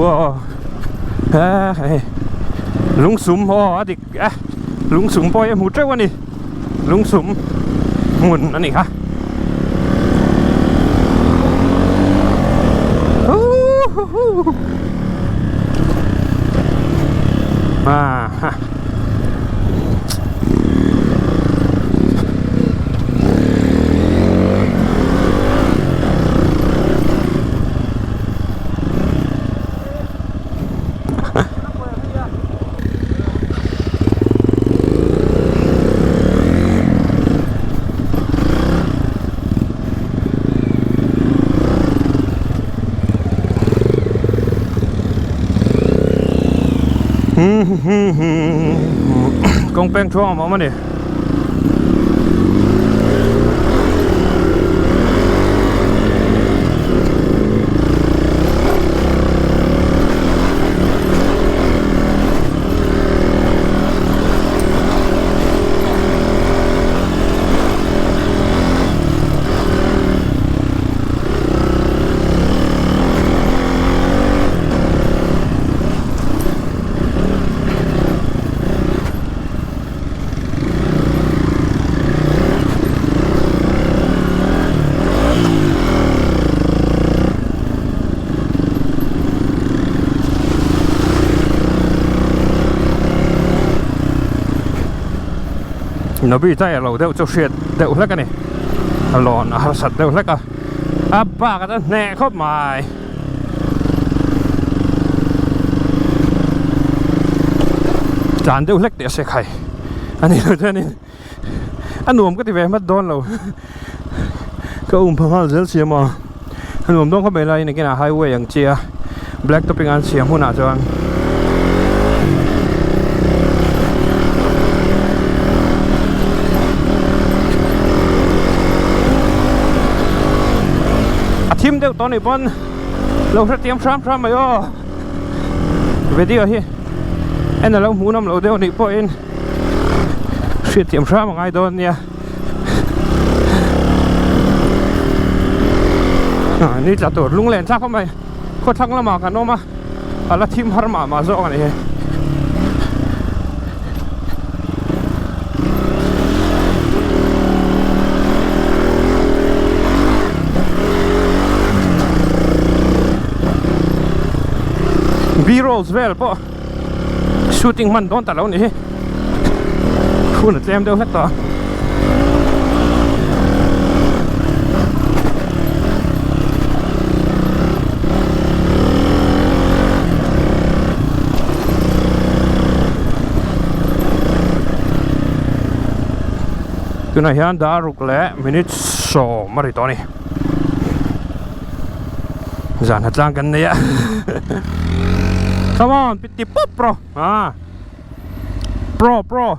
Wow hei lungsum aw a dik e lungsum pawh hi a hmu teuh a ni lungsum hmun a ni kha ah ha. Kawng peng thuang a awm a ni. Nobi tyre lo deuh chu hriat deuh hlek a ni a lawn a harsat deuh hlek a a bak a hneh khawp mai. Tlan deuh hlek teh a se khai a ni lo chuanin a nuam ka ti ve hmat dawn lo ka um pha nghal zel siam a a nuam dawn khawp mai laiin engtin ah highway ang chi a black topping an siam hunah chuan a thim deuh tawh a nih pawn lo hrethiam hram hram mai aw video hi en a lo hmuh nawm loh deuh anih pawhin hriatthiam hram a ngai dawn nia ni tla tur lunglen thlak khawp mai khawthlang lamah kan awm a a la thim har mah mah zawk a ni hei. B-rolls vel pawh shooting hman dawn ta lo ni hi hun a tlem deuh hlek tawh a. Tunah hian dar ruk leh minute sawm a ri tawh a ni zan hatlang kan nei a come on ti pawp rawh ah pro pro.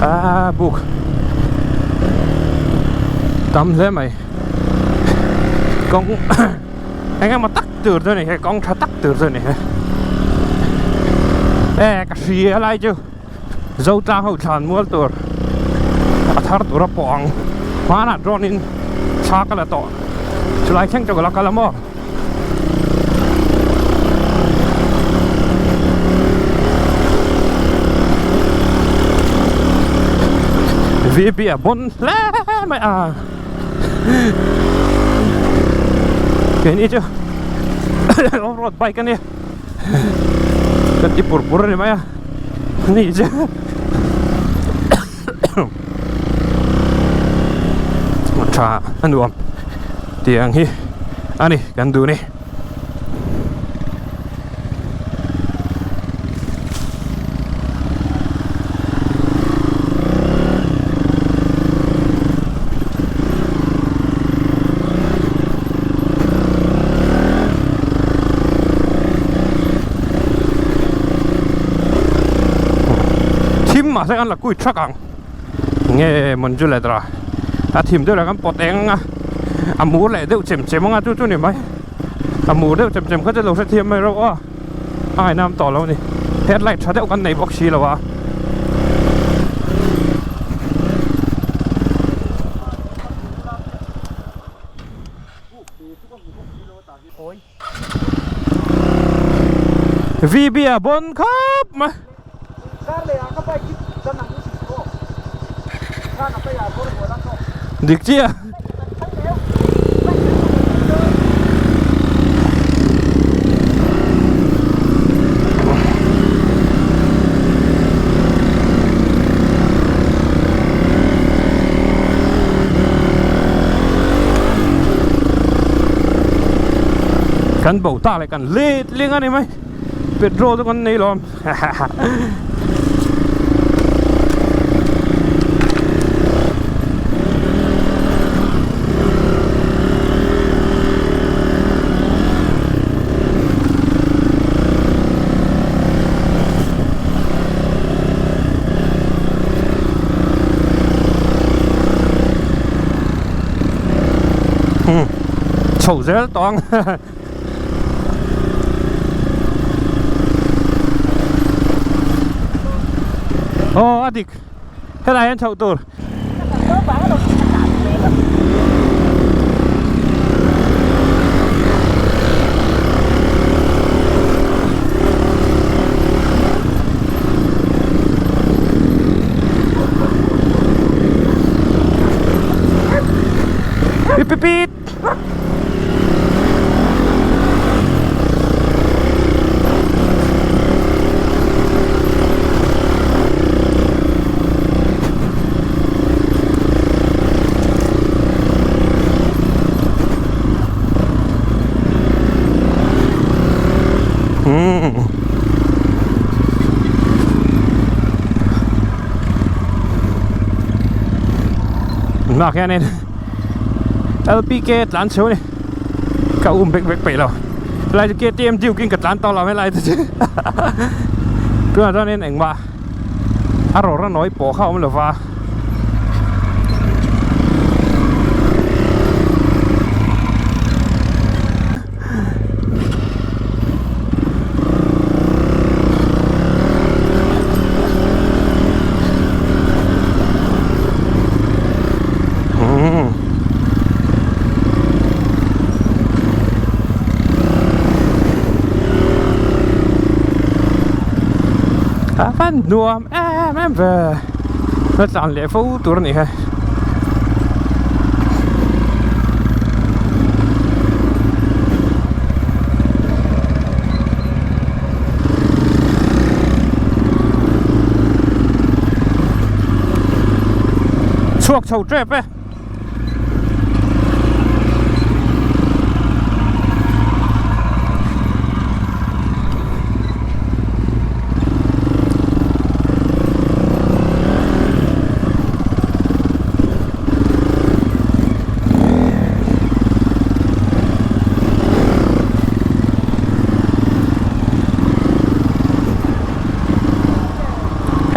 Ah buk tam hle mai kawng eng emaw tak tur chu a ni he kawng tha tak tur chu a ni he e ka hria lai chu Zotlang ho thlan mual tur a thar tur a pawh ang hmanah drone in thla ka la tawh chulai thleng chu ka la kal a maw. VB a bon hle mai a keini chu off road bike a nia kan ti pur pur a ni mai a ni chu tha a nuam tiang hi a ni kan duh ni. mahse kan la kui thak ang nge Manju leh dra a thim deuh leh kan pawt eng anga a mur leh deuh chem chem anga chu chu ni mai a mur deuh chem chem kha chu lo hrethiam mai rawh aw a ngainam tawh lo a ni headlight tha deuh kan nei bawk si lo a. VB a bon khawp mai. Dik chiah. Kan bo tak leh kan let leng a ni mai petrol chu kan nei lo Chho zel tawh ang. Aw a dik helai hian chhoh tur. Pit pit pit. Tunah hianin LPK tlan chho a ni ka um vek vek peih lo helai chu KTM Duke in ka tlan tawh lo helai te chu tunah chuanin engmah a rawr a nawi pawh kha a awm lova. A van nuam em em ve la tlan leh fo tur a ni he. Chhuak chho tep e.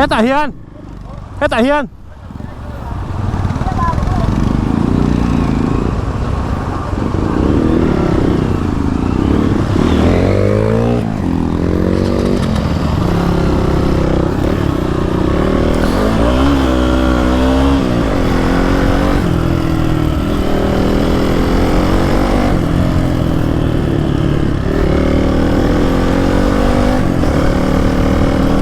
Hetah hian hetah hian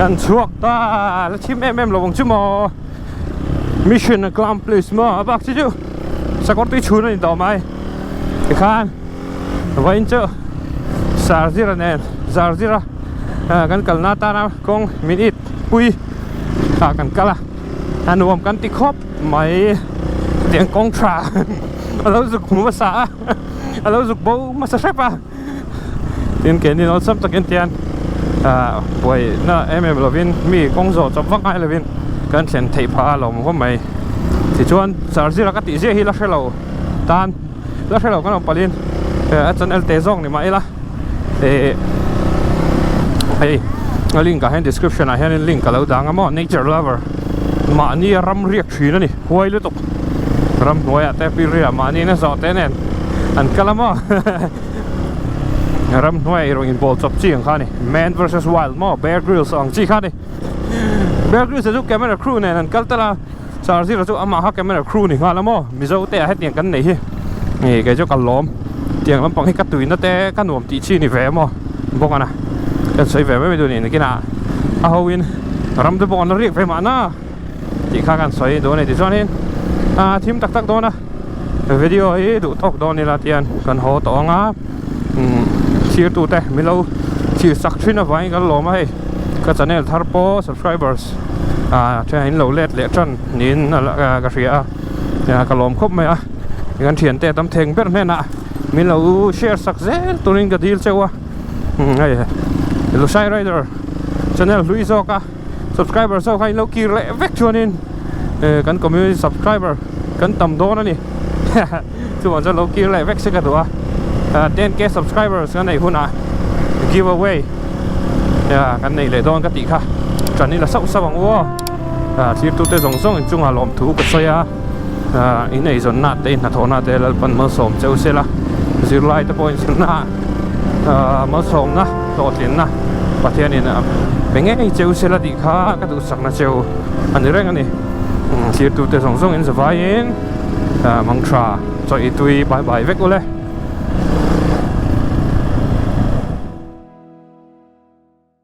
Kan chhuak ta la thim em em lo ang chu maw. Mission accomplished maw a bak chu chu sakawr tui chhun a ni tawh mai tikhan vawiin chu Sarzira nen Zarzira kan kalna atana kawng minute pui ah kan kal a a nuam kan ti khawp mai tiang kawng tha a lo zuk hmu hmasa a a lo zuk bo hmasa hrep a. Tin keini nawlsam takin tian ah buaina em em lovin mi kawng zawh chawp vak ngai lovin kan thlen theih phah a lawm khawp mai. Tichuan charger a ka tih ziah hi la hre lo tan la hre lo kan awm palhin a channel te zawk ni mah ila eh. Hei a link ah hian description ah hianin link a lo dang a maw nature lover mahni a ram riak thin a ni huai lutuk ramhnuaiah te pilriah mahni in a zawh te nen an kal a maw ramhnuaiah i rawn inbawl chawp chi ang kha a ni man versus wild maw bear grylls ang chi kha a ni bear grylls te chu camera crew nen an kal tal a. Sir zira chu amah kha camera crew ni nghal a maw Mizo te ah hetiang kan nei hi ih kei chu ka lawm tiang lampang hi ka tuina te ka nuam tih chi ni ve maw bawk ana kan sawi ve mai mai duh a ni nakinah a ho in ram te pawh an la riak ve mahna tih kha kan sawi duh a ni tichuanin ah thim tak tak dawn a video hi duh tawk dawn ila tian kan haw tawh ang a umm thlir tute milo thlir sak thin avangin kan lawm a hei ka channel thar pawh subscribers. ah then in lo let leh tan niin ka hria a ka lawm khawp mai a kan thiante tam theng ber hnenah min lo share sak zel turin ka dil cheu a hei Lusai Rider channel hlui zawk a subscriber zawk a in lo kir leh vek chuanin kan community subscriber kan tam dawn a ni chuvang chuan lo kir leh vek se ka duh a 10k subscribers kan neih hunah give away kan neih leh dawn ka tih kha tan ila sauh sauh ang u aw thirtute zawng zawng in chungah lawmthu ka sawi a in eizawnna te in hnathawhna te Lalpan malsawm cheu sela zirlai te pawh inzirna malsawmna hlawhtlinna Pathianin pe ngei cheu sela tih kha ka duhsakna cheu a ni reng a ni thirtute zawng zawng in zavaiin. Mangtha chaw i tui bai bai vek ule.